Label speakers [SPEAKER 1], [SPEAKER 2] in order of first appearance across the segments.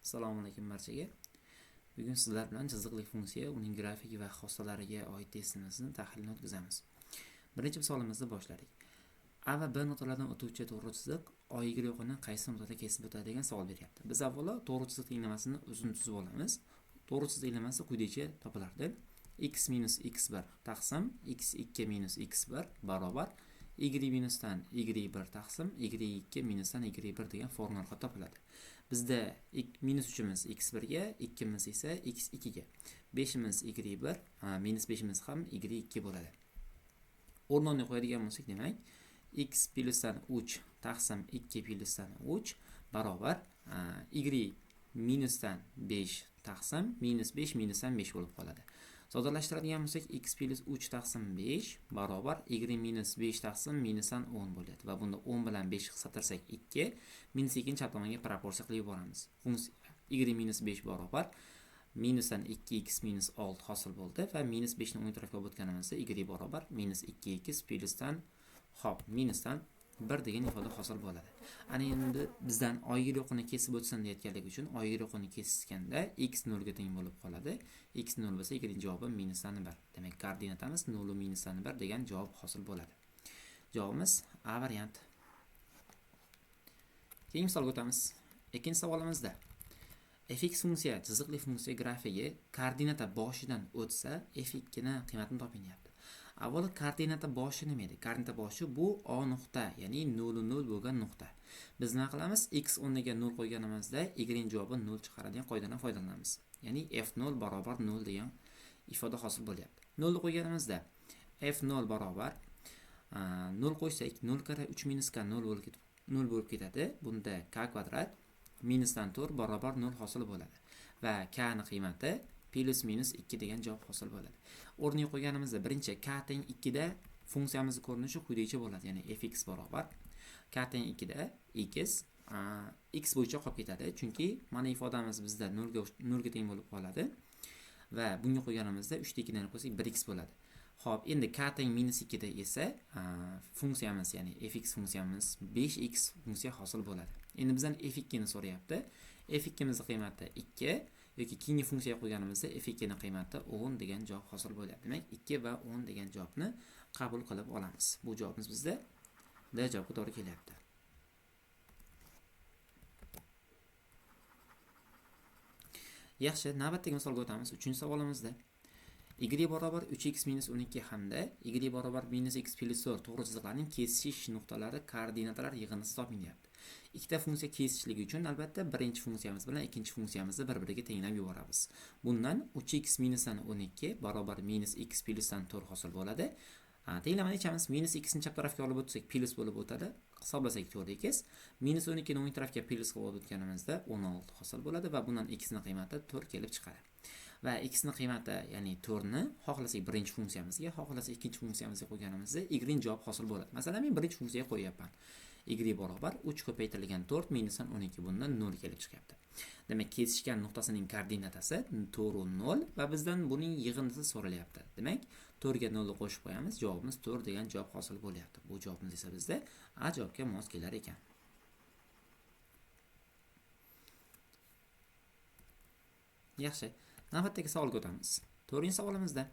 [SPEAKER 1] Assalomu alaykum barchaga. Bugun sizlar bilan chiziqli funksiya, uning grafiki va xossalariga oid testimizni tahlilini o'tkazamiz. Birinchi misolimizni boshladik. A va B nuqtalaridan o'tuvchi to'g'ri chiziq OY o'qini qaysi nuqtada kesib o'tadi degan savol beryapti. Biz avvalo to'g'ri chiziq tenglamasini uzun tuzib olamiz. To'g'ri chiziq tenglamasi quyidagicha topilardi. X minus x1 taqsim x2 minus x1 barobar y minusdan y1 taqsim y2 minusdan y1 degan formula orqali topiladi. Bizda minus 3imiz x1 ga, 2imiz esa x2 ga. 5imiz y1, minus 5imiz ham y2 bo'ladi. O'rnini qo'yadigan bo'lsak, demak, x plyusdan 3 taqsim 2 plyusdan 3 barobar y minusdan 5 taqsim minus 5 minusdan 5 bo'lib qoladi. Sodalashtiradigan bo'lsak, x plyus 3 taqsim 5 barobar y minus 5 taqsim minusdan 10 bo'ladi va bunda 10 bilan 5 hisoblasak 2, minus 2 ni chap tomonga proporsiya qilib yuboramiz. Funksiya y minus 5 barobar minusdan 2x minus 6 hosil bo'ldi va minus 5 ni o'ng tarafga olib o'tganimizda y barobar minus 2x plyusdan minusdan 1 degan ifoda hosil bo'ladi. Ana endi bizdan OY o'qini kesib o'tsin deyotganligi uchun OY o'qini kesganda x 0 ga teng bo'lib qoladi. X 0 bo'lsa y ning javobi minusdan 1. Demak, koordinatamiz 0 va minusdan 1 degan javob hosil bo'ladi. Javobimiz A variant. Keyingi misolga o'tamiz. Ikkinchi savolimizda fx funksiya chiziqli funksiya grafigi koordinata boshidan o'tsa f2 ni qiymatini toping deyapti. Avvalo koordinata boshi nima edi? Koordinata boshi bu O nuqta, ya'ni 0 0 bo'lgan nuqta. Biz nima qilamiz? X o'rniga 0 qo'yganimizda y ning javobi 0 chiqaradigan qoidadan foydalanamiz. Ya'ni f0 barobar 0 degan ifoda hosil bo'lyapti. 0 ni qo'yganimizda f0 barobar 0 qo'ysak 0 karra 3 minus k 0 bo'lib ketadi. 0 bo'lib ketadi. Bunda k kvadrat minusdan 4 barobar 0 hosil bo'ladi. Va k ni qiymati plus minus 2 degan javob hosil bo'ladi. O'rniga qo'yganimizda birinchi k teng 2 da funksiyamizning ko'rinishi quyidagicha bo'ladi. Ya'ni fx barobar k teng 2 da x x bo'yicha qolib ketadi. Chunki mana ifodamiz bizda 0 ga teng bo'lib qoladi. Va bunga qo'yganimizda 3 ta 2 dan qo'ysak 1x bo'ladi. Xo'p, endi k teng minus 2 da esa funksiyamiz, ya'ni fx funksiyamiz 5x funksiya hosil bo'ladi. Endi bizdan f2 ni so'rayapti. F2mizning qiymati 2 yoki keyingi funksiyaga qo'yganimizda f2 ning qiymati 10 degan javob hosil bo'ladi. Demak, 2 va 10 degan javobni qabul qilib olamiz. Bu javobimiz bizda D javobga to'g'ri kelyapti. Yaxshi, navbatdagi misolga o'tamiz. 3-savolimizda y barobar 3x minus 12 hamda y barobar minus x plus 4 to'g'ri chiziqlarning kesishish nuqtalari koordinatalar yig'indisi toping deyapti. Ikkita funksiya kesishligi uchun albatta birinchi funksiyamiz bilan ikkinchi funksiyamizni bir-biriga tenglab yuboramiz. Bundan 3x minusdan 12 barobar minus x plusdan 4 hosil bo'ladi. Tenglamani yechamiz. Minus x ni chap tarafga olib o'tsak plus bo'lib o'tadi. Hisoblasak 4x. Minus 12 ni o'ng tarafga plus qilib olib o'tganimizda 16 hosil bo'ladi va bundan x ni qiymati 4 kelib chiqadi. Va x ni qiymati, ya'ni 4 ni xohlasak birinchi funksiyamizga, xohlasak ikkinchi funksiyamizga qo'yganimizda y ning javob hosil bo'ladi. Masalan, men birinchi funksiyaga qo'yapman. Y barobar 3 ko'paytirilgan 4 minusdan 12, bundan 0 kelib chiqyapti. Demak, kesishgan nuqtasining koordinatasi 4 va 0 va bizdan buning yig'indisi so'ralyapti. Demak, 4 ga 0 ni qo'shib qo'yamiz, javobimiz 4 degan javob hosil bo'lyapti. Bu javobimiz esa bizda A javobga mos kelar ekan. Yaxshi, navbatdagi savolga o'tamiz. 4-savolimizda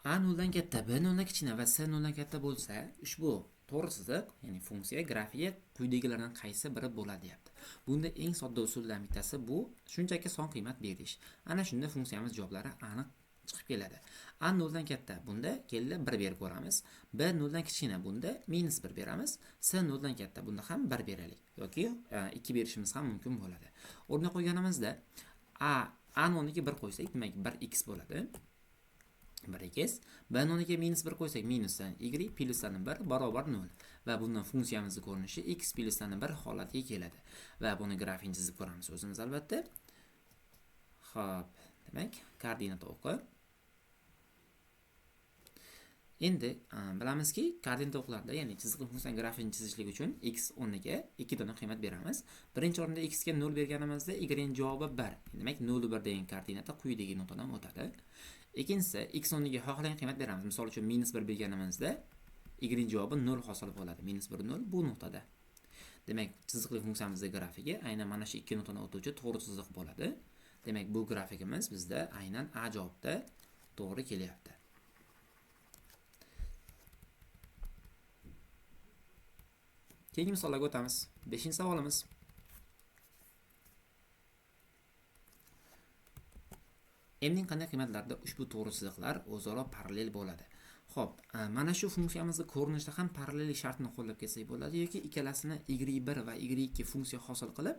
[SPEAKER 1] A 0 dan katta, B 0 dan kichkina va C 0 dan katta bo'lsa, ushbu to'g'ri chiziq, ya'ni funksiya grafigi quyidagilardan qaysi biri bo'ladi deyapti. Bunda eng sodda usuldan bittasi bu shunchaki son qiymat berish. Ana shunda funksiyamiz javoblari aniq chiqib keladi. A 0 dan katta, bunda keldi 1 berib ko'ramiz. B 0 dan kichkina, bunda minus 1 beramiz. C 0 dan katta, bunda ham 1 beraylik yoki 2 berishimiz ham mumkin bo'ladi. O'rniga qo'yganimizda A o'rniga 1 qo'ysak, demak 1x bo'ladi. 1x. B o'rniga minus 1 qo'ysak, minusdan y plusdan 1 barobar 0 va bundan funksiyamizning ko'rinishi x plusdan 1 holatiga keladi. Va buni grafikni chizib ko'ramiz o'zimiz albatta. Xo'p, demak, koordinata o'qi. Endi bilamizki, koordinata o'qlarda, ya'ni chiziqli funksiyaning grafikini chizishlik uchun x o'rniga 2 dona qiymat beramiz. Birinchi o'rinda x ga 0 berganimizda y ning javobi 1. Demak, 0 1 degan koordinata quyidagi nuqtadan o'tadi. Ikkinchisi, x o'rniga xohlagan qiymat beramiz. Misol uchun minus 1 berganimizda y ning javobi 0 hosil bo'ladi. Minus 1 0 bu nuqtada. Demak, chiziqli funksiyamizning grafigi aynan mana shu ikki nuqtadan o'tuvchi to'g'ri chiziq bo'ladi. Demak, bu grafikimiz bizda aynan A javobda to'g'ri kelyapti. Keyingi misollarga o'tamiz. 5-savolimiz. M ning qanday qiymatlarida ushbu to'g'ri chiziqlar o'zaro parallel bo'ladi? Xo'p, mana shu funksiyamizni ko'rinishda ham parallellik shartini qo'llab ketsak bo'ladi yoki ikkalasini y1 va y2 funksiya hosil qilib,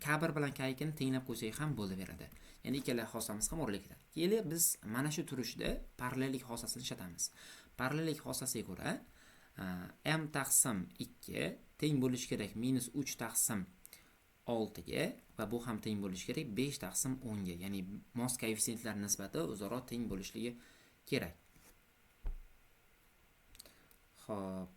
[SPEAKER 1] k1 bilan k2 ni tenglab qo'ysak ham bo'laveradi. Ya'ni ikkala xosamiz ham o'rli ketadi. Keling, biz mana shu turishda parallellik xosasini ishlatamiz. Parallellik xosasiga ko'ra m taqsim 2 teng bo'lishi kerak -3 taqsim 6 ga va bu ham teng bo'lishi kerak 5 taqsim 10 ga. Ya'ni mos koeffitsiyentlar nisbati o'zaro teng bo'lishligi kerak. Xo'p.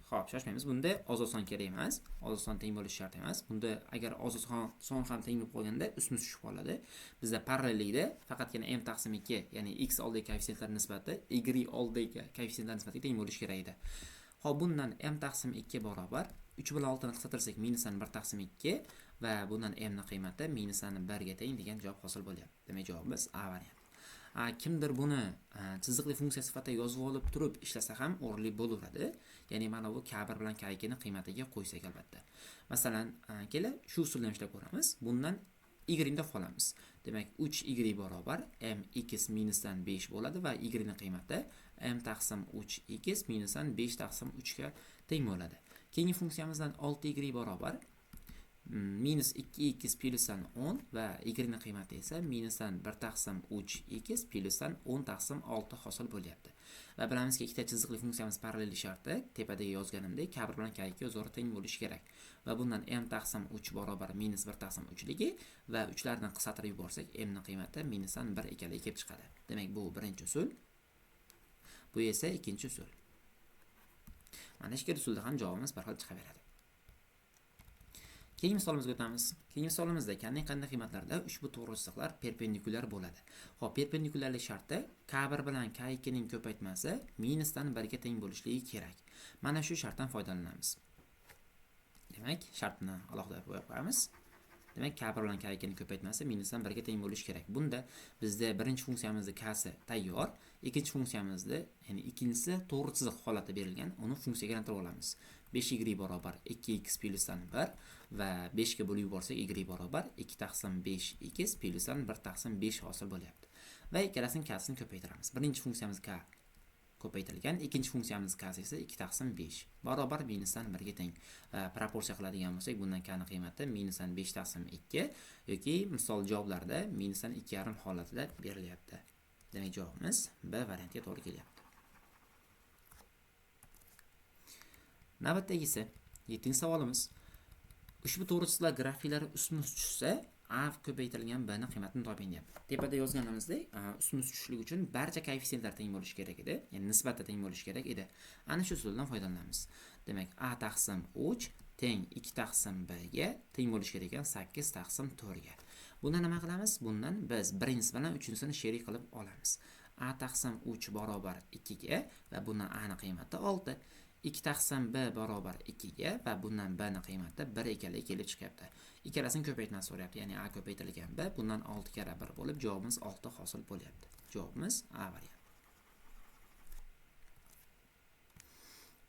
[SPEAKER 1] Xo'p, shoshmaymiz. Bunda ozod son kerak emas. Ozod son teng bo'lishi shart emas. Bunda agar ozod son ham teng bo'lib qolganda ustma-ust tushib qoladi. Bizda parallellikda faqatgina m taqsim 2, ya'ni x oldidagi koeffitsiyentlar nisbati y oldidagi koeffitsiyentlar nisbatiga teng bo'lishi kerak edi. Xo'p, bundan m taqsim 2 barobar 3 bilan 6 ni qisqartirsak -1 taqsim 2 va bundan m ning qiymati -1 ga teng degan javob hosil bo'lyapti. Demak, javobimiz A varianti. Kimdir buni chiziqli funksiya sifatida yozib olib turib ishlasa ham o'rinli bo'laveradi. Ya'ni mana bu k1 bilan k2 ni qiymatiga qo'ysak albatta. Masalan, kelib shu usulda ham ishlab ko'ramiz. Bundan y ni topib olamiz. Demak, 3y barobar mx minusdan 5 bo'ladi va y ning qiymati m taqsim 3x minusdan 5 taqsim 3 ga teng bo'ladi. Keyingi funksiyamizdan 6y barobar -2x plyusdan 10 va y ning qiymati esa minusdan 1 taqsim 3x plyusdan 10 taqsim 6 hosil bo'lyapti. Va bilamizki, ikkita chiziqli funksiyamiz parallel sharti tepadagi yozganimdek k1 bilan k2 o'zaro teng bo'lishi kerak. Va bundan m taqsim 3 barobar -1 taqsim 3 ligi va 3larni qisqartirib yuborsak m ning qiymati minusdan 1 ekanligi kelib chiqadi. Demak, bu birinchi usul. Bu esa ikkinchi usul. Mana shu ikkala usulda ham javobimiz bir xil chiqaveradi. Keyingi misolimizga o'tamiz. Keyingi misolimizda qanday qiymatlarda ushbu to'g'ri chiziqlar perpendikulyar bo'ladi. Xo'p, perpendikulyarlik sharti k1 bilan k2 ning ko'paytmasi minusdan 1 ga teng bo'lishligi kerak. Mana shu shartdan foydalanamiz. Demak, shartni alohida qo'yib qo'yamiz. Demak, k1 bilan k2 ning ko'paytmasi minusdan 1 ga teng bo'lishi kerak. Bunda bizda birinchi funksiyamizda k-si tayyor, ikkinchi funksiyamizda, ya'ni ikkinchisi to'g'ri chiziq holatda berilgan, uni funksiyaga aylantirib olamiz. 5y barobar 2x plyusdan 1 va 5 ga bo'lib yuborsak y barobar 2 taqsim 5x plyusdan 1 taqsim 5 hosil bo'lyapti. Va ikkalasini k-sini ko'paytiramiz. Birinchi funksiyamiz k ko'paytirilgan, ikkinchi funksiyamiz k esa 2 taqsim 5 barobar minusdan 1 ga teng. Va proporsiya qiladigan bo'lsak, bundan k ning qiymati minusdan 5 taqsim 2 yoki misol javoblarda minusdan 2,5 holatida berilyapti. Demak, javobimiz B variantiga to'g'ri kelyapti. Navbatdagisi 7-savolimiz. Ushbu to'g'ri chiziqlar grafiklari ustma-ust tushsa, A ko'paytirilgan B ning qiymatini toping deyapti. Tepada yozganimizdek, ustma-ust tushishlik uchun barcha koeffitsiyentlar teng bo'lishi kerak edi, ya'ni nisbatda teng bo'lishi kerak edi. Ana shu usuldan foydalanamiz. Demak, A taqsim 3 teng 2 taqsim B ga teng bo'lishi kerak ekan 8 taqsim 4 ga. Bundan nima qilamiz? Bundan biz birinchisi bilan uchinchisini sherik qilib olamiz. A taqsim 3 barobar 2 ga va bundan A ning qiymati 6. 2 taqsim B barobar 2 ga va bundan B ning qiymati 1 ekanligi kelib chiqyapti. Ikkalasini ko'paytmasi so'rayapti, ya'ni A ko'paytirilgan B bundan 6 karra 1 bo'lib javobimiz 6 hosil bo'lyapti. Javobimiz A varianti.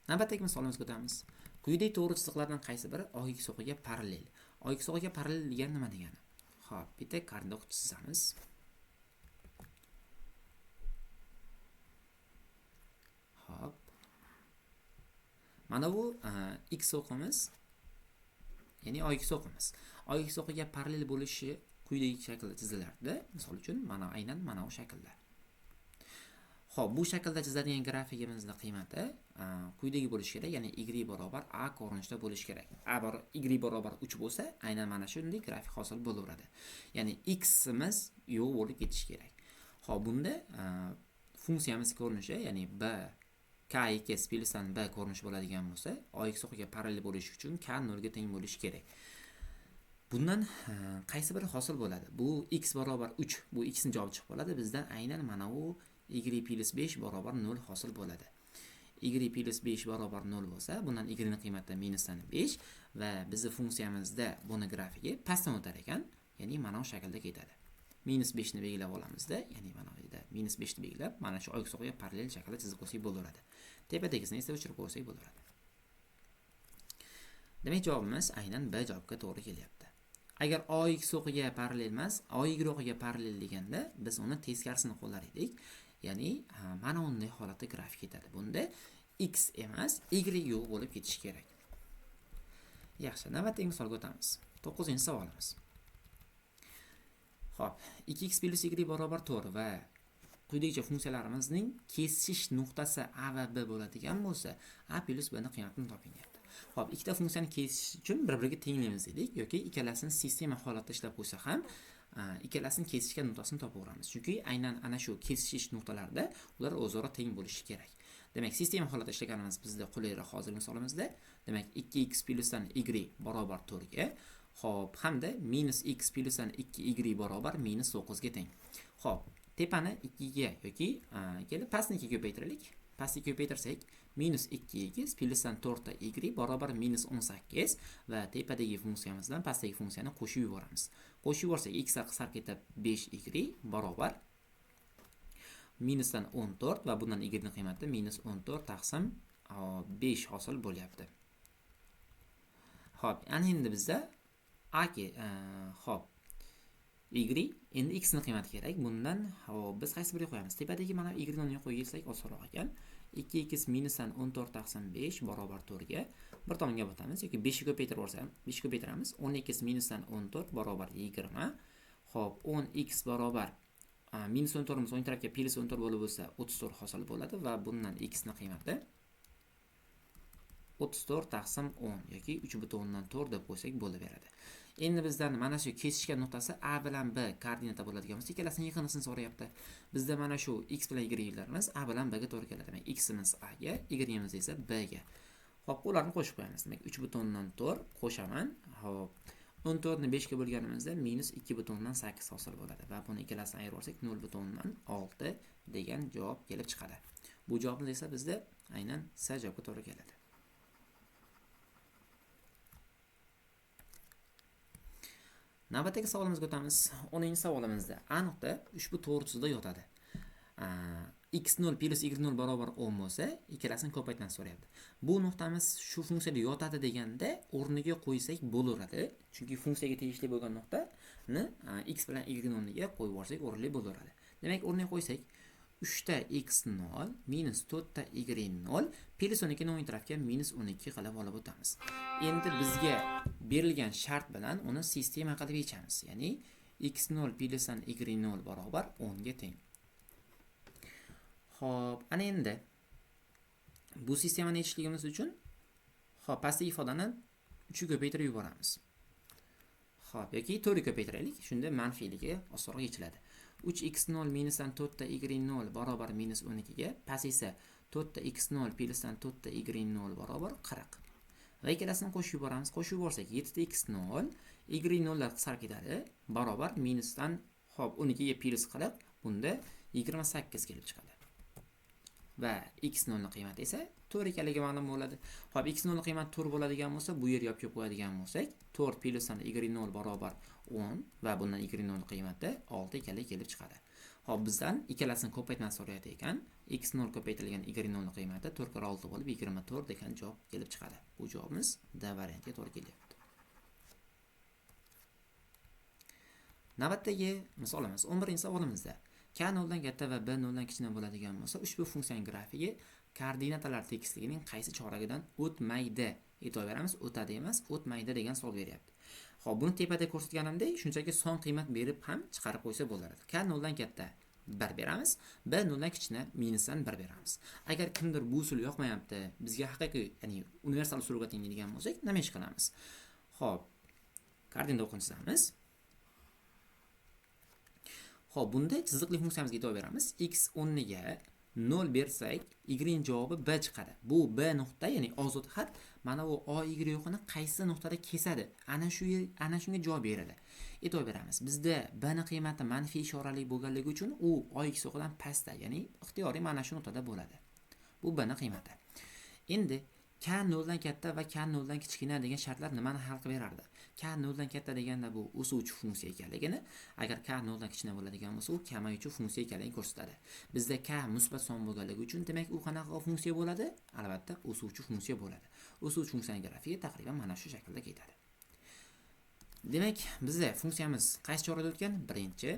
[SPEAKER 1] Navbatdagi misolimizga o'tamiz. Quyidagi to'g'ri chiziqlardan qaysi biri OX o'qiga parallel? OX o'qiga parallel degani nima degani? Xo'p, bitta koordinat chizamiz. Xo'p. Mana bu x o'qimiz, ya'ni OX o'qimiz. OX o'qiga parallel bo'lishi quyidagi shaklda chizilardi. Misol uchun, mana aynan mana bu shaklda. Xo'p, bu shaklda chizadigan grafikimizning qiymati quyidagi bo'lishi kerak, ya'ni y barobar a ko'rinishda bo'lishi kerak. A bor y barobar 3 bo'lsa, aynan mana shunday grafik hosil bo'laveradi. Ya'ni x-imiz yo'q bo'lib ketishi kerak. Xo'p, bunda funksiyamiz ko'rinishi, ya'ni b k2 plyusdan b ko'rinishi bo'ladigan bo'lsa, OX o'qiga parallel bo'lishi uchun k 0 ga teng bo'lishi kerak. Bundan qaysi biri hosil bo'ladi? Bu x barobar 3, bu x ning javobi chiqib qoladi. Bizdan aynan mana bu y plyus 5 barobar 0 hosil bo'ladi. y plus 5 barobar 0 bo'lsa, bundan y ning qiymati minusdan 5 va bizni funksiyamizda buni grafigi pastdan o'tar ekan, ya'ni mana shu shaklda ketadi. Minus 5 ni belgilab olamizda, ya'ni mana bu yerda minus 5 ni belgilab, mana shu oy hisobiga parallel shaklda chizib qo'ysak bo'laveradi. Tepadagisini esa o'chirib qo'ysak bo'laveradi. Demak, javobimiz aynan B javobga to'g'ri kelyapti. Agar OX o'qiga parallel emas, OY o'qiga parallel deganda biz uni teskarisini qo'llar edik. Ya'ni mana bunday holatda grafik ketadi. Bunda x emas, y yo'q bo'lib ketishi kerak. Yaxshi, navbatdagi misolga o'tamiz. 9-savolimiz. Xo'p, 2x plus y barobar 4 va quyidagicha funksiyalarimizning kesish nuqtasi a va b bo'ladigan bo'lsa, a plus b ni qiymatini toping deyapti. Xo'p, ikkita funksiyani kesish uchun bir-biriga tenglaymiz dedik yoki ikkalasini sistema holatda ishlab qo'ysa ham ikkalasini kesishgan nuqtasini topaveramiz. Chunki aynan ana shu kesishish nuqtalarida ular o'zaro teng bo'lishi kerak. Demak, sistema holatda ishlaganimiz bizda qulayroq hozir misolimizda. Demak, 2x plusdan y barobar 4 ga, xo'p, hamda minus x plusdan 2y barobar minus 9 ga teng. Xo'p, tepani 2 ga yoki kelib pastni 2 ga ko'paytiraylik. Pastni ko'paytirsak, minus 2x plusdan 4 y barobar minus 18 va tepadagi funksiyamizdan pastdagi funksiyani qo'shib yuboramiz. Qo'shib yuborsak, x lar qisqarib ketib 5y barobar minusdan 14 va bundan y ning qiymati minus 14 taqsim 5 hosil bo'lyapti. Xo'p, ana endi bizda a ke, xo'p, y endi x ning qiymati kerak. Bundan hop, biz qaysi biriga qo'yamiz? Tepadagi mana y ni qo'ysak osonroq ekan. 2x minusdan 14 taqsim 5 barobar 4 ga bir tomonga botamiz yoki 5 ga ko'paytirib yuborsak, 5 ga ko'paytiramiz. 10x minusdan 14 barobar 20. Xo'p, 10x barobar minus 14 o'ng tarafga plus 14 bo'lib bo'lsa 34 hosil bo'ladi va bundan x ning qiymati 34 taqsim 10 yoki 3.4 deb qo'ysak bo'laveradi. Endi bizdan mana shu kesishgan nuqtasi A bilan B koordinata bo'ladigan bo'lsa, ikkalasining yig'indisini so'rayapti. Bizda mana shu x bilan y'larimiz A bilan B ga to'g'ri keladi. Demak, x-imiz A ga, y-imiz esa B ga. Xo'p, ularni qo'shib qo'yamiz. Demak, 3.4 qo'shaman. Xo'p, 14 ni 5 ga bo'lganimizda minus 2.8 hosil bo'ladi va buni ikkalasini ayirib olsak 0.6 degan javob kelib chiqadi. Bu javobimiz esa bizda aynan S javobga to'g'ri keladi. Navbatdagi savolimizga o'tamiz. 10-savolimizda A nuqta ushbu to'g'ri chizda yotadi. X0 plus y0 barobar 10 bo'lsa, ikkalasini ko'paytirishni so'rayapti. Bu nuqtamiz shu funksiyada yotadi deganda o'rniga qo'ysak bo'laveradi. Chunki funksiyaga tegishli bo'lgan nuqtani x bilan y o'rniga qo'yib yuborsak o'rinli bo'laveradi. Demak, o'rniga qo'ysak 3 ta x0 minus 4 ta y0 plus 12 ni o'ng tarafga minus 12 qilib olib o'tamiz. Endi bizga berilgan shart bilan uni sistema qilib yechamiz. Ya'ni x0 plus y0 barobar 10 ga teng. Xo'p, ana endi bu sistemani yechishligimiz uchun xo'p, pastdagi ifodani 3 ga ko'paytirib yuboramiz. Xo'p, yoki 4 ga ko'paytiraylik, shunda manfiyligi osonroq yechiladi. 3x0 minusdan 4 ta y0 barobar minus 12 ga, past esa 4 ta x0 plusdan 4 ta y0 barobar 40. Va ikkalasini qo'shib yuboramiz. Qo'shib yuborsak 7 ta x0 y0 lar qisqarib ketadi, barobar minusdan xo'p 12 ga plus 40, bunda 28 kelib chiqadi. Va x0 ning qiymati esa 4 ekanligi ma'lum bo'ladi. Xo'p, x0 ning qiymati 4 bo'ladigan bo'lsa, bu yerga olib kelib qo'yadigan bo'lsak, 4 plusdan y0 barobar 10 va bundan y0 ning qiymati 6 ekanligi kelib chiqadi. Xo'p, bizdan ikkalasini ko'paytmani so'rayapti ekan. x0 ko'paytirilgan y0 ning qiymati 4 karra 6 bo'lib 24 degan javob kelib chiqadi. Bu javobimiz D variantiga to'g'ri kelyapti. Navbatdagi misolimiz 11-savolimizda K 0 dan katta va B 0 dan kichkina bo'ladigan bo'lsa, ushbu funksiyaning grafigi koordinatalar tekisligining qaysi choragidan o'tmaydi? E'tibor beramiz, o'tadi emas, o'tmaydi degan savol beryapti. Xo'p, buni tepada ko'rsatganimdek, shunchaki son qiymat berib ham chiqarib qo'ysa bo'ladi. K 0 dan katta 1 beramiz, B 0 dan kichkina minusdan 1 beramiz. Agar kimdir bu usul yoqmayapti, bizga haqiqiy, ya'ni universal usul o'rgating degan bo'lsak, nima ish qilamiz? Xo'p, koordinata o'qini chizamiz. Xo'p, bunda chiziqli funksiyamizga e'tibor beramiz. X o'rniga 0 bersak, y ning javobi b chiqadi. Bu b nuqta, ya'ni ozod xat mana bu a y yo'qini qaysi nuqtada kesadi? Ana shu yer, ana shunga javob beradi. E'tibor beramiz. Bizda b ning qiymati manfiy ishorali bo'lganligi uchun u a x o'qidan pastda, ya'ni ixtiyoriy mana shu nuqtada bo'ladi. Bu b ning qiymati. Endi k 0 dan katta va k 0 dan kichkina degan shartlar nimani hal qilib berardi? K 0 dan katta deganda bu o'suvchi funksiya ekanligini, agar k 0 dan kichkina bo'ladigan bo'lsa, u kamayuvchi funksiya ekanligini ko'rsatadi. Bizda k musbat son bo'lganligi uchun, demak, u qanaqa funksiya bo'ladi? Albatta, o'suvchi funksiya bo'ladi. O'suvchi funksiyaning grafigi taqriban mana shu shaklda ketadi. Demak, bizda funksiyamiz qaysi chorada o'tgan? Birinchi,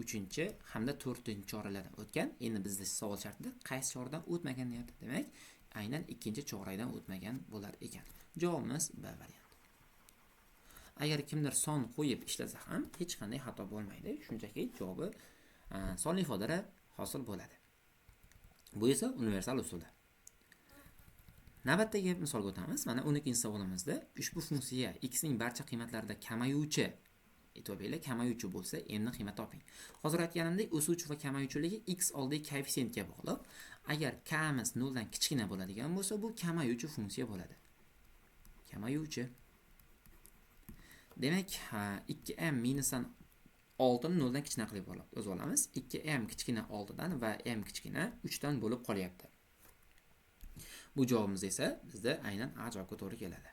[SPEAKER 1] uchinchi hamda to'rtinchi choralardan o'tgan. Endi bizda savol shartida qaysi choradan o'tmagan deyapti. Demak, aynan ikkinchi chorakdan o'tmagan bo'lar ekan. Javobimiz B varianti. Agar kimdir son qo'yib ishlasa ham hech qanday xato bo'lmaydi. Shunchaki javobi sonli ifodalar hosil bo'ladi. Bu esa universal usuli. Navbatdagi misolga o'tamiz. Mana 12-savolimizda ushbu funksiya x ning barcha qiymatlarida kamayuvchi, e'tibor beringlar, kamayuvchi bo'lsa m ning qiymati toping. Hozir aytganimdek, o'suvchi va kamayuvchiligi x oldidagi koeffitsiyentga bog'liq. Agar k'miz 0 dan kichkina bo'ladigan bo'lsa, bu kamayuvchi funksiya bo'ladi. Kamayuvchi. Demak, 2m minusdan 6 ni 0 dan kichkina qilib yozib olamiz. 2m kichkina 6 dan va m kichkina 3 dan bo'lib qolyapti. Bu javobimiz esa bizda aynan A javobga to'g'ri keladi.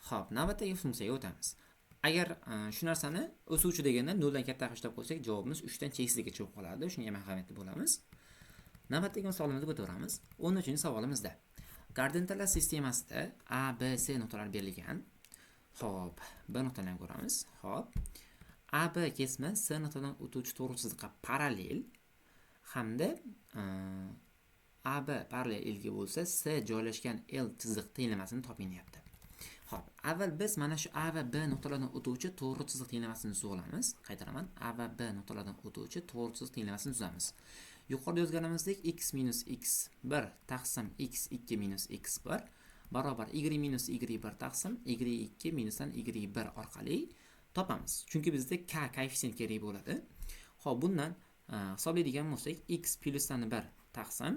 [SPEAKER 1] Xo'p, navbatdagi funksiyaga o'tamiz. Agar shu narsani o'suvchi deganda 0 dan katta qilib qo'ysak, javobimiz 3 dan cheksizgacha bo'lib qoladi. Shunga ham ahamiyatli bo'lamiz. Navbatdagi misolimizga o'taveramiz. 13-savolimizda koordinatalar sistemasida A, B, C nuqtalari berilgan. Xo'p, B nuqtalarini ham ko'ramiz. Xo'p, A, B kesma C nuqtadan o'tuvchi to'g'ri chiziqqa parallel hamda A, B parallel ilgi bo'lsa, C joylashgan L chiziq tenglamasini toping deyapti. Xo'p, avval biz mana shu A va B nuqtalaridan o'tuvchi to'g'ri chiziq tenglamasini tuzib olamiz. Qaytaraman, A va B nuqtalaridan o'tuvchi to'g'ri chiziq tenglamasini tuzamiz. Yuqorida yozganimizdek x minus x1 taqsim x2 minus x1 barobar y minus y1 taqsim y2 minusdan y1 orqali topamiz. Chunki bizda k koeffitsient kerak bo'ladi. Xo'p, bundan hisoblaydigan bo'lsak, x plyusdan 1 taqsim,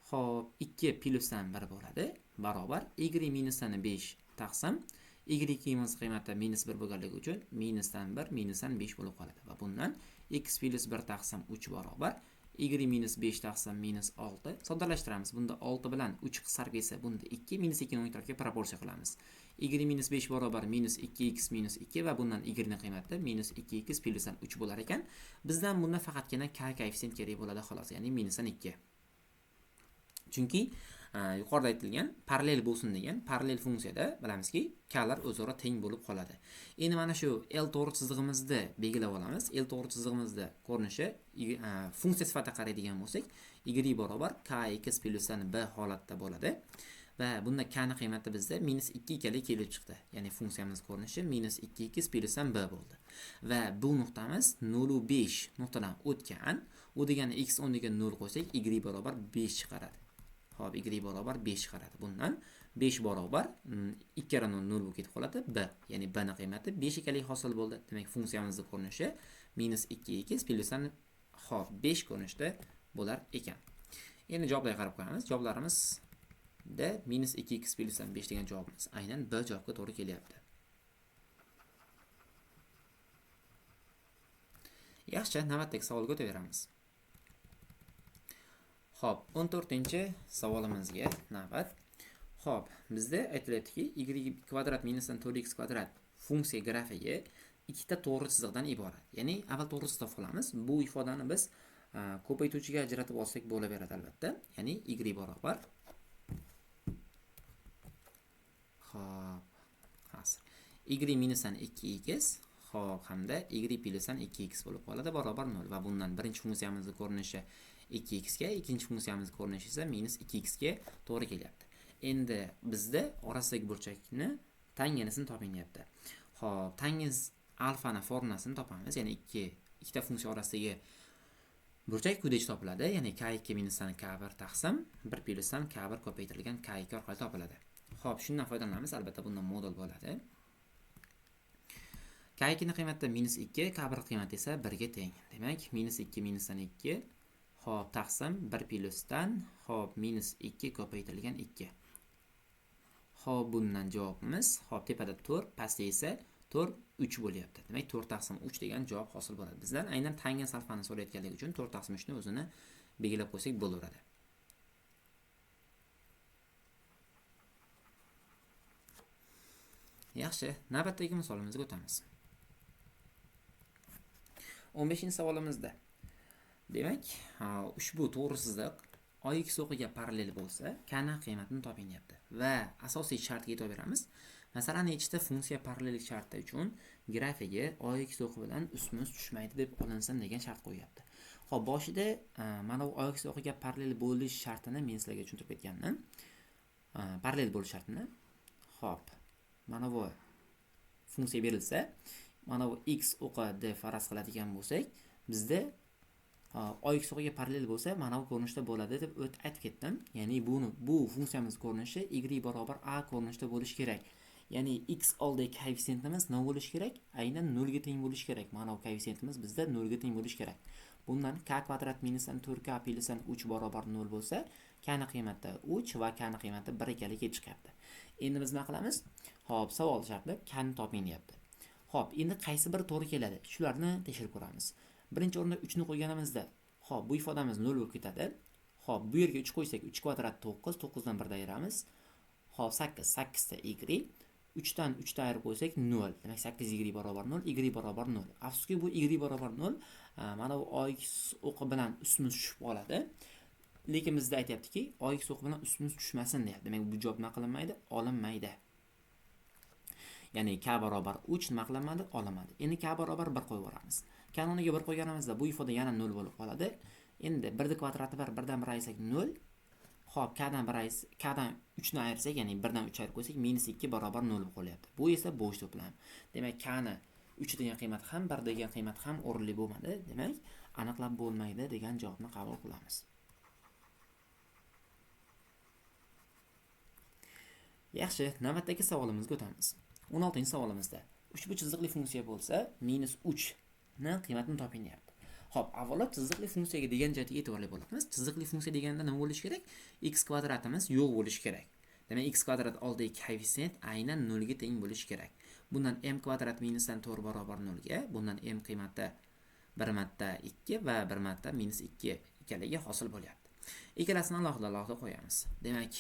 [SPEAKER 1] xo'p, 2 plyusdan 1 bo'ladi, barobar y minusdan 5 taqsim y qiymati minus 1 bo'lganligi uchun minusdan 1 minusdan 5 bo'lib qoladi va bundan x plyus 1 taqsim 3 barobar y minus 5 taqsim minus 6. Soddalashtiramiz. Bunda 6 bilan 3 qisqarib ketsa, bunda 2 minus 2 ni o'ng tarafga proporsiya qilamiz. Y minus 5 barobar minus 2x minus 2 va bundan y ning qiymati minus 2x plyusdan 3 bo'lar ekan. Bizdan bunda faqatgina k koeffitsient kerak bo'ladi xolos, ya'ni minusdan 2. Chunki yuqorida aytilgan parallel bo'lsin degan parallel funksiyada bilamizki, k'lar o'zaro teng bo'lib qoladi. Endi mana shu L to'g'ri chizig'imizni belgilab olamiz. L to'g'ri chizig'imizni ko'rinishi funksiya sifatida qaraydigan bo'lsak, y barobar kx plyusdan b holatda bo'ladi. Va bunda k ning qiymati bizda minus 2 ekanligi kelib chiqdi. Ya'ni funksiyamiz ko'rinishi minus 2x plyusdan b bo'ldi. Va bu nuqtamiz 0.5 nuqtadan o'tgan. U degani x o'rniga 0 qo'ysak, y barobar 5 chiqaradi. Xo'p, y barobar 5 chiqaradi. Bundan 5 barobar 2 karra 0 0 bo'lib ketib qoladi. B, ya'ni b ning qiymati 5 ekanligi hosil bo'ldi. Demak, funksiyamizning ko'rinishi minus 2x plyusdan xo'p 5 ko'rinishda bo'lar ekan. Endi javoblarga qarab qo'yamiz. Javoblarimizda minus 2x plyusdan 5 degan javobimiz aynan B javobga to'g'ri kelyapti. Yaxshi, navbatdagi savolga o'taveramiz. Xo'p, 14-savolimizga navbat. Xo'p, bizda aytilyaptiki, y kvadrat minusdan 4x kvadrat funksiya grafigi ikkita to'g'ri chiziqdan iborat. Ya'ni avval to'g'ri chiziq topib olamiz. Bu ifodani biz ko'paytuvchiga ajratib olsak bo'laveradi albatta. Ya'ni y barobar. Xo'p, hozir y minusdan 2x, xo'p, hamda y plyusdan 2x bo'lib qoladi barobar 0 va bundan birinchi funksiyamizning ko'rinishi 2x ga, ikkinchi funksiyamiz ko'rinishi esa minus 2x ga to'g'ri kelyapti. Endi bizda orasidagi burchakni tangensini toping deyapti. Xo'p, tangens alfani formulasini topamiz. Ya'ni ikkita funksiya orasidagi burchak quyidagi topiladi. Ya'ni k2 minusdan k1 taqsim 1 plyusdan k1 ko'paytirilgan k2 orqali topiladi. Xo'p, shundan foydalanamiz. Albatta bundan modul bo'ladi. K2 ning qiymati minus 2, k1 qiymati esa 1 ga teng. Demak, minus 2 minusdan 2, xo'p, taqsim 1 plyusdan, xo'p, minus 2 ko'paytirilgan 2. Xo'p, bundan javobimiz, xo'p, tepada 4, pastda esa 4 3 bo'lyapti. Demak, 4 taqsim 3 degan javob hosil bo'ladi. Bizdan aynan tangens alfani so'rayotganligi uchun 4 taqsim 3 ni o'zini belgilab qo'ysak bo'laveradi. Yaxshi, navbatdagi misolimizga o'tamiz. 15-savolimizda. Demak, ushbu to'g'ri chiziq AX o'qiga parallel bo'lsa, k ning qiymatini toping deyapti. Va asosiy shartga e'tibor beramiz. Masalan, nechta funksiya parallellik sharti uchun grafigi AX o'qi bilan ustma-ust tushmaydi deb olinsin degan shart qo'yapti. Xo'p, boshida mana bu AX o'qiga parallel bo'lish shartini men sizlarga tushuntirib ketgandim. Parallel bo'lish shartini. Xo'p, mana bu funksiya berilsa, mana bu x o'qi deb faraz qiladigan bo'lsak, bizda AX o'qiga parallel bo'lsa, mana bu ko'rinishda bo'ladi deb aytib ketdim. Ya'ni bu funksiyamiz ko'rinishi y barobar a ko'rinishda bo'lishi kerak. Ya'ni x oldidagi koeffitsiyentimiz nima bo'lishi kerak? Aynan 0 ga teng bo'lishi kerak. Mana bu koeffitsiyentimiz bizda 0 ga teng bo'lishi kerak. Bundan k kvadrat minus 4k plus 3 barobar 0 bo'lsa, k ning qiymati 3 va k ning qiymati 1 ekanligi chiqyapti. Endi biz nima qilamiz? Xo'p, savol shartli k ni toping deyapti. Xo'p, endi qaysi biri to'g'ri keladi? Shularni tekshirib ko'ramiz. Birinchi o'rinda 3 ni qo'yganimizda, xo'p, bu ifodamiz 0 bo'lib ketadi. Xo'p, bu yerga 3 qo'ysak 3 kvadrat 9, 9 dan 1 ayiramiz. Xo'p, 8, 8 ta y. 3 dan 3 ta ayirib qo'ysak 0. Demak 8 y barobar 0, y barobar 0. Afsuski bu y barobar 0 mana bu AX o'qi bilan ustma-ust tushib qoladi. Lekin bizda aytayaptiki, AX o'qi bilan ustma-ust tushmasin deyapti. Demak bu javob nima qilinmaydi? Olinmaydi. Ya'ni k barobar 3 nima qilinmadi? Olinmadi. Endi k barobar 1 qo'yib yuboramiz. K o'rniga 1 qo'yganimizda bu ifoda yana 0 bo'lib qoladi. Endi 1 kvadrati 1, 1 dan 1 ayirsak 0. Xo'p, k dan 1 ayirsak, k dan 3 ni ayirsak, ya'ni 1 dan 3 ayirib qo'ysak, -2 barobar 0 bo'lib qolyapti. Bu esa bo'sh to'plam. Demak, k ni 3 degan qiymat ham, 1 degan qiymat ham o'rinli bo'lmadi. Demak, aniqlab bo'lmaydi degan javobni qabul qilamiz. Yaxshi, navbatdagi savolimizga o'tamiz. 16-savolimizda ushbu chiziqli funksiya bo'lsa, -3 ni qiymatini toping deyapti. Xo'p, avvalo chiziqli funksiyaga degan jihatga e'tiborli bo'lamiz. Chiziqli funksiya deganda nima bo'lishi kerak? X kvadratimiz yo'q bo'lishi kerak. Demak, x kvadrat oldidagi koeffitsient aynan 0 ga teng bo'lishi kerak. Bundan m kvadrat minusdan 4 barobar 0 ga, bundan m qiymati 1 marta 2 va 1 marta -2 ekanligi hosil bo'lyapti. Ikkalasini alohida-alohida qo'yamiz. Demak,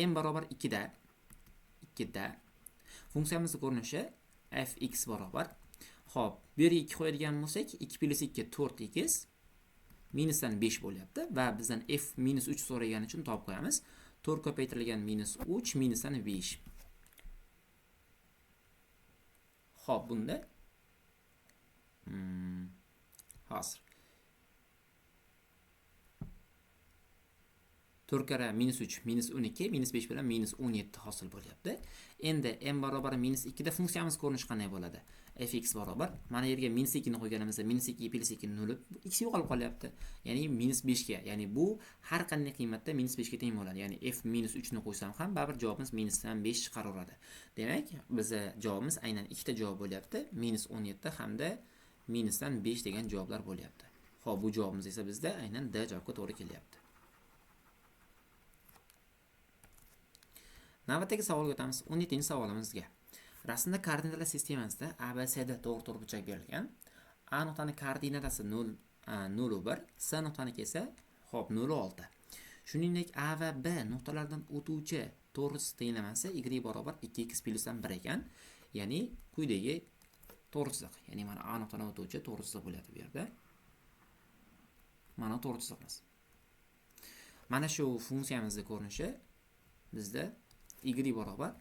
[SPEAKER 1] m barobar 2 da funksiyamizning ko'rinishi fx barobar. Xo'p, bu yerga 2 qo'yadigan bo'lsak, 2 plus 2 4x minusdan 5 bo'lyapti va bizdan f minus 3 so'ragani uchun topib qo'yamiz. 4 ko'paytirilgan minus 3 minusdan 5. Xo'p, bunda hozir 4 karra minus 3 minus 12 minus 5 bilan minus 17 hosil bo'lyapti. Endi m barobar minus 2 da funksiyamiz ko'rinishi qanday bo'ladi? Fx barobar, mana yerga minus 2 ni qo'yganimizda minus 2 plus 2 0, x yo'qolib qolyapti. Ya'ni minus 5 ga, ya'ni bu har qanday qiymatda minus 5 ga teng bo'ladi. Ya'ni f minus 3 ni qo'ysam ham baribir javobimiz minusdan 5 chiqaraveradi. Demak, bizning javobimiz aynan ikkita javob bo'lyapti. Minus 17 hamda minusdan 5 degan javoblar bo'lyapti. Xo'p, bu javobimiz esa bizda aynan D javobga to'g'ri kelyapti. Navbatdagi savolga o'tamiz. 17-savolimizga. Rasmda koordinatalar sistemasida A, B, C D to'g'ri to'rtburchak berilgan. A nuqtaning koordinatasi 0, 0 1, C nuqtaniki esa xo'p 0 6. Shuningdek, A va B nuqtalaridan o'tuvchi to'g'ri chiziq tenglamasi y barobar 2x plus 1 ekan. Ya'ni quyidagi to'g'ri chiziq, ya'ni mana A nuqtadan o'tuvchi to'g'ri chiziq bo'lyapti bu yerda. Mana to'g'ri chiziqimiz. Mana shu funksiyamizning ko'rinishi bizda y barobar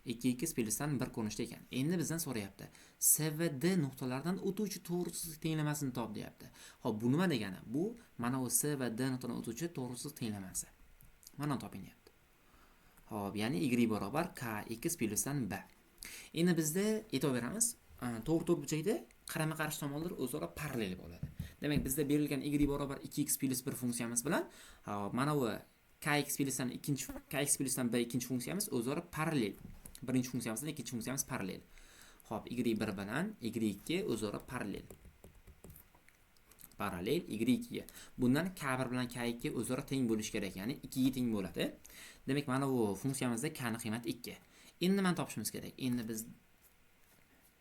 [SPEAKER 1] 2x plus 1 ko'rinishda ekan. Endi bizdan so'rayapti. C va D nuqtalaridan o'tuvchi to'g'ri chiziq tenglamasini top deyapti. Xo'p, bu nima degani? Bu mana bu C va D nuqtadan o'tuvchi to'g'ri chiziq tenglamasi. Mana toping deyapti. Xo'p, ya'ni y barobar kx plus b. Endi bizda e'tibor beramiz. To'g'ri to'rtburchakda qarama-qarshi tomonlar o'zaro parallel bo'ladi. Demak, bizda berilgan y barobar 2x plus 1 funksiyamiz bilan, xo'p, mana bu kx plus ikkinchi kx plus b ikkinchi funksiyamiz o'zaro parallel. Birinchi funksiyamiz bilan ikkinchi funksiyamiz parallel. Xo'p, y1 bilan y2 o'zaro parallel. Parallel y2 ga. Bundan k1 bilan k2 o'zaro teng bo'lishi kerak, ya'ni 2 ga teng bo'ladi. Demak, mana bu funksiyamizda k ning qiymati 2. Endi nimani topishimiz kerak? Endi biz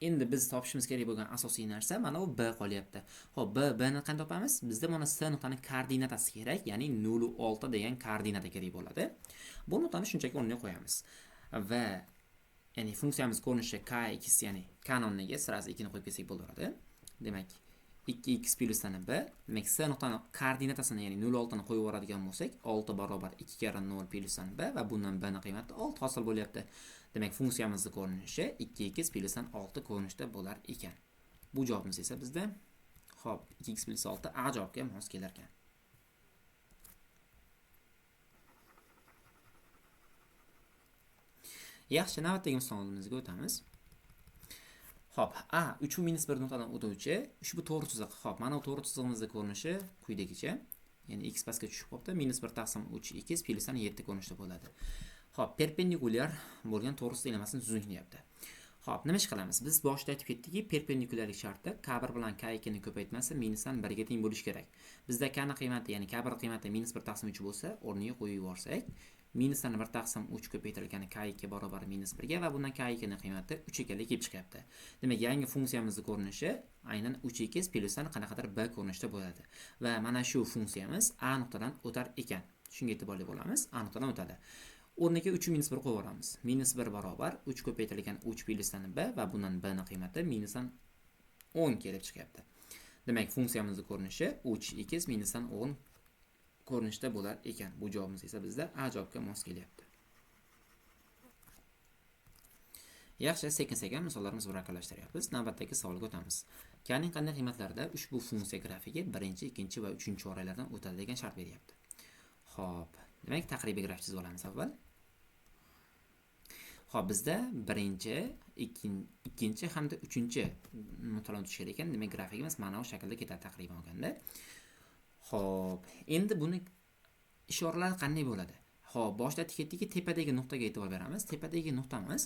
[SPEAKER 1] Endi biz topishimiz kerak bo'lgan asosiy narsa mana bu b qolyapti. Xo'p, b ni qanday topamiz? Bizda mana s nuqtaning koordinatasi kerak, ya'ni 0.6 degan koordinata kerak bo'ladi. Bu nuqtani shunchaki o'rniga qo'yamiz. Va ya'ni funksiyamiz ko'rinishi k x, ya'ni k o'rniga sirasi 2 ni qo'yib ketsak bo'laveradi. Demak, 2x plyusdan b, demak s nuqtaning koordinatasini, ya'ni 0.6 ni qo'yib yuboradigan bo'lsak, 6 barobar 2 karra 0 plyusdan b va bundan b ni qiymati 6 hosil bo'lyapti. Demak, funksiyamizning ko'rinishi 2x plyusdan 6 ko'rinishda bo'lar ekan. Bu javobimiz esa bizda xo'p, 2x plyus 6 A javobga mos kelar ekan. Yaxshi, navbatdagi misolimizga o'tamiz. Xo'p, A 3 - 1 nuqtadan o'tuvchi ushbu to'g'ri chiziq. Xo'p, mana bu to'g'ri chizig'imizning ko'rinishi quyidagicha. Ya'ni x pastga tushib qolibdi, -1 taqsim 3x plyusdan 7 ko'rinishda bo'ladi. Xo'p, perpendikulyar bo'lgan to'g'ri chiziq ilmasini tuzing deyapti. Xo'p, nima ish qilamiz? Biz boshida aytib ketdikki, perpendikulyarlik sharti k1 bilan k2 ni ko'paytmasi -1 ga teng bo'lishi kerak. Bizda k ni qiymati, ya'ni k1 qiymati -1 taqsim 3 bo'lsa, o'rniga qo'yib yuborsak, -1 taqsim 3 ko'paytirilgani k2 barobar -1 ga va bundan k2 ni qiymati 3 ekanligi kelib chiqyapti. Demak, yangi funksiyamizning ko'rinishi aynan 3x plyusdan qanaqadir b ko'rinishda bo'ladi. Va mana shu funksiyamiz a nuqtadan o'tar ekan. Shunga e'tiborli bo'lamiz, a nuqtadan o'tadi. O'rniga 3 - 1 qo'yib yuboramiz. -1 barobar 3 ko'paytirilgan 3 plyusdan b va bundan b ni qiymati -10 kelib chiqyapti. Demak, funksiyamizning ko'rinishi 3x -10 ko'rinishda bo'lar ekan. Bu javobimiz esa bizda A javobga mos kelyapti. Yaxshi, sekin-sekin misollarimizni murakkablashiryapmiz. Navbatdagi savolga o'tamiz. K ning qanday qiymatlarida ushbu funksiya grafigi birinchi, ikkinchi va uchinchi choraklardan o'tadi degan shart beryapti. Xo'p, demak, taqribiy grafik chizib olamiz avval. Xo'p, bizda birinchi, ikkinchi hamda uchinchi nuqtalarni o'tish kerak ekan. Demak, grafikimiz mana bu shaklda ketadi taqriban olganda. Xo'p, endi buni ishoralari qanday bo'ladi? Xo'p, boshida aytib ketdikki, tepadagi nuqtaga e'tibor beramiz. Tepadagi nuqtamiz,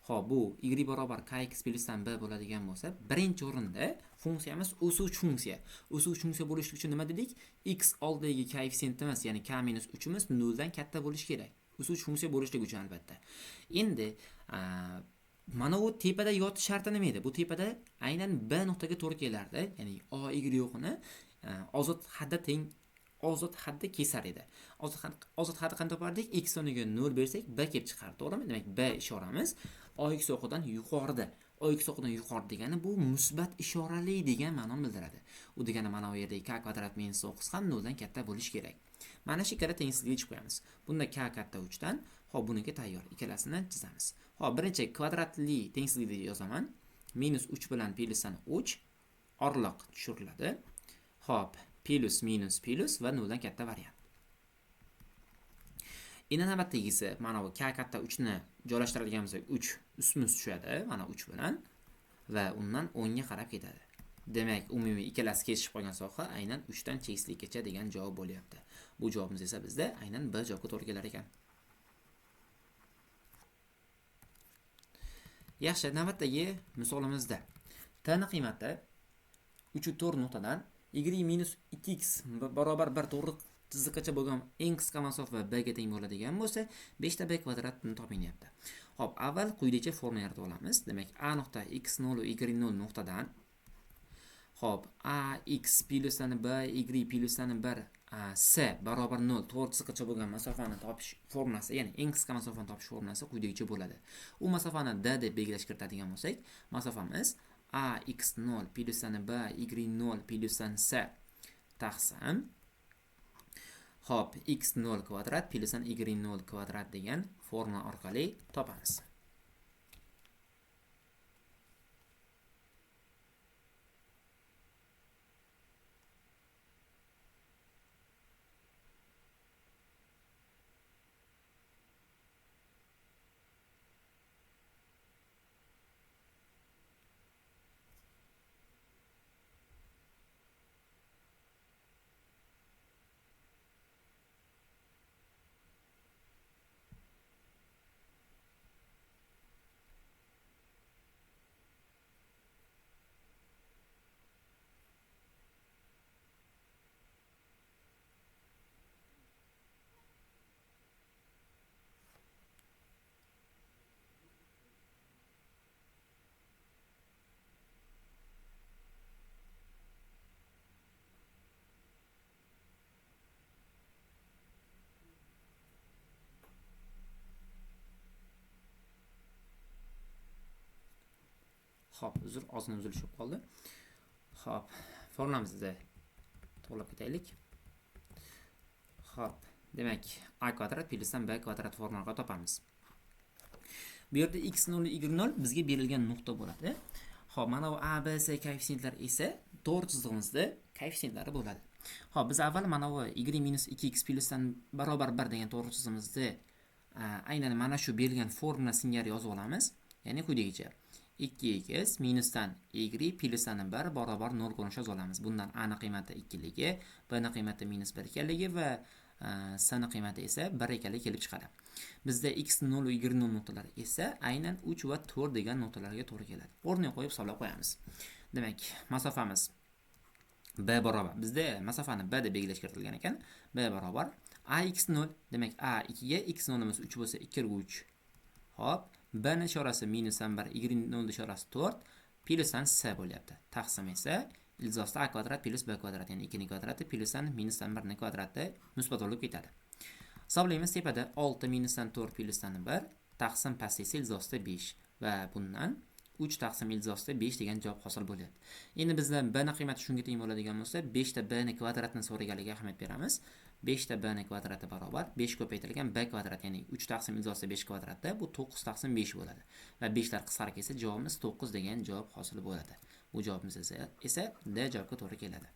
[SPEAKER 1] xo'p, bu y barobar kx plyusdan b bo'ladigan bo'lsa, birinchi o'rinda funksiyamiz o'suvchi funksiya. O'suvchi funksiya bo'lishi uchun nima dedik? X oldidagi koeffitsiyentimiz, ya'ni k minus 3imiz 0 dan katta bo'lishi kerak. O'suvchi funksiya bo'lishligi uchun albatta. Endi, mana bu tepada yotish sharti nima edi? Bu tepada aynan b nuqtaga to'g'ri kelardi. Ya'ni a y yo'qini ozod hadda teng, ozod hadda kesar edi. Ozod hadda qanday topardik? X o'rniga 0 bersak, b kelib chiqardi, to'g'rimi? Demak, b ishoramiz a x o'qidan yuqorida. A x o'qidan yuqori degani bu musbat ishorali degan ma'noni bildiradi. U degani mana bu yerdagi k kvadrat minus 9 ham 0 dan katta bo'lishi kerak. Mana shu ikkala tengsizlikni yechib qo'yamiz. Bunda k katta 3 dan, xo'p, buniki tayyor. Ikkalasini chizamiz. Xo'p, birinchi kvadratli tengsizlikni yozaman. Minus 3 bilan plyusdan 3 orliq tushiriladi. Xo'p, plus minus plus va 0 dan katta variant. Endi navbatdagisi mana bu k katta 3 ni joylashtiradigan bo'lsak, 3 ustma-ust tushadi, mana 3 bilan va undan 10 ga qarab ketadi. Demak, umumiy ikkalasi kesishib qolgan soha aynan 3 dan cheksizlikkacha degan javob bo'lyapti. Bu javobimiz esa bizda aynan B javobga to'g'ri kelar ekan. Yaxshi, navbatdagi misolimizda t ni qiymati 3.4 nuqtadan y minus 2x barobar 1 to'g'ri chiziqqacha bo'lgan eng qisqa masofa b ga teng bo'ladigan bo'lsa, 5 ta b kvadratni toping deyapti. Xo'p, avval quyidagicha formula yaratib olamiz. Demak, a nuqta x 0 y 0 nuqtadan, xo'p, a x plyusdan b y plyusdan 1 s barobar 0 to'g'ri chiziqqacha bo'lgan masofani topish formulasi, ya'ni eng qisqa masofani topish formulasi quyidagicha bo'ladi. U masofani d deb belgilash kiritadigan bo'lsak, masofamiz a x 0 plyusdan b y 0 plyusdan s taqsim, xo'p, x 0 kvadrat plyusdan y 0 kvadrat degan formula orqali topamiz. Xo'p, uzr, ozgina uzilish bo'lib qoldi. Xo'p, formulamizni to'g'rilab ketaylik. Xo'p, demak, a kvadrat plyusdan b kvadrat formula topamiz. Bu yerda x0, y0 bizga berilgan nuqta bo'ladi. Xo'p, mana bu a, b, c koeffitsiyentlar esa to'g'ri chizig'imizda koeffitsiyентлari bo'ladi. Xo'p, biz avval mana bu y minus 2x plyusdan barobar 1 degan to'g'ri chizig'imizni aynan mana shu berilgan formula singari yozib olamiz. Ya'ni quyidagicha 2x minusdan y plyusdan 1 barobar 0 ko'rinishda yozib olamiz. Bundan a ni qiymati 2 ligi, b ni qiymati minus 1 ekanligi va c ni qiymati esa 1 ekanligi kelib chiqadi. Bizda x 0 va y 0 nuqtalari esa aynan 3 va 4 degan nuqtalarga to'g'ri keladi. O'rniga qo'yib hisoblab qo'yamiz. Demak, masofamiz b barobar. Bizda masofani b deb belgilash kiritilgan ekan. B barobar a x 0, demak a 2 ga, x 0imiz 3 bo'lsa 2 ga 3. Xo'p, b ni ishorasi minusdan 1, y 0 ishorasi 4, plyusdan c bo'lyapti. Taqsim esa ildizosida a kvadrat plyus b kvadrat, ya'ni 2 ning kvadrati plyusdan minusdan 1 ning kvadrati musbat bo'lib ketadi. Hisoblaymiz, tepada 6 minusdan 4 plyusdan 1 taqsim pastda esa ildizosida 5 va bundan 3 taqsim ildizosida 5 degan javob hosil bo'lyapti. Endi bizda b ni qiymati shunga teng bo'ladigan bo'lsa, 5 ta b ni kvadratini so'raganligiga ahamiyat beramiz. 5 ta b ni kvadrati barobar 5 ko'paytirilgan b kvadrat, ya'ni 3 taqsim ildizosida 5 kvadratda bu 9 taqsim 5 bo'ladi. Va 5 lar qisqarib ketsa, javobimiz 9 degan javob hosil bo'ladi. Bu javobimiz esa D javobga to'g'ri keladi.